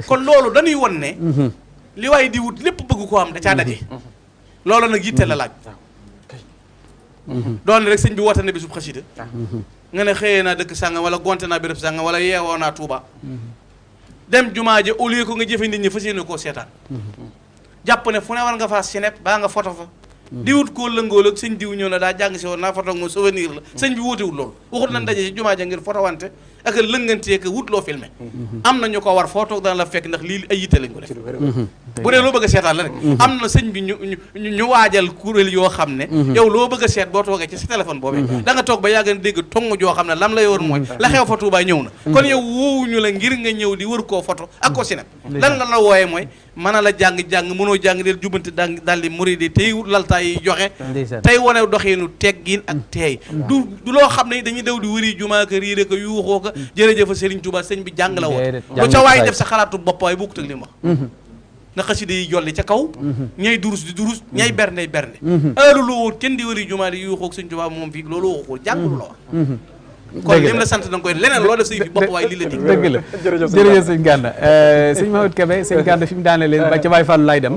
kon loolu dañuy won ne li waaye di wut lépp bëgg koo am da caa daje loolu nag yitte la laaj doon rek sëñ bi woote na bisub xasida nga ne xëyee naa dëkk sàngam wala gonte naa béréb sàngam wala yeewoo naa Tuuba dem jumaa ja au lieu ko nga jëfe nit ñi fas yéene koo seetaan jàpp ne fu ne war nga faa sinep baa nga foto fa di wut koo lëngool ak sëñ diw ñëw na daa jàng si woon naa foto ak moom souvenir la sëñ bi wuutewul loolu waxut nañ daje ci jumaa ja ngir foto wante ak lëngantee que wut loo filmé am na ñu ko war foo toog dana la fekk ndax lii ay yitte lañ ko def bu dee loo bëgg a seetaan la rek am na sëñ bi ñu waajal kuréel yoo xam ne yow loo bëgg a seet boo toogee ci sa téléphone boobee da nga toog ba yàgg na dégg tong joo xam ne lam la yoon mooy la xew fa Tuubaa ñëw na kon yow woowuñu la ngir nga ñëw di wër koo photo ak ko sinep lan la la wooyee mooy mën a la jàng mënoo jàng del jubanti daal di muridi tey laltaa yi joxe tey wane doxeenu teggin ak teey du loo xam ne dañuy daw di wëri jumaa ka riire ko yuuxoo ko jërëjëf Serigne Touba sëñ bi jàng la woon lu ca waay def sa xalaatu bopp waaye bokkut ak li mu wax na xasida yi jolli ca kaw ñay durus di durus ñay bernde bernde heure lu wut kenn di wëri jumaa di yuuxoo sëñ Touba moom fii loolu waxul jàngulu la wax kon lim la sant da nga koy leneen loo def say fi bopp waaye lii la dig dëgg la jërëjëf sëñ Gana sëñ Mahmoud Kébé sëñ Gana fi mu daane leen ba ca Baye Fallou laay dem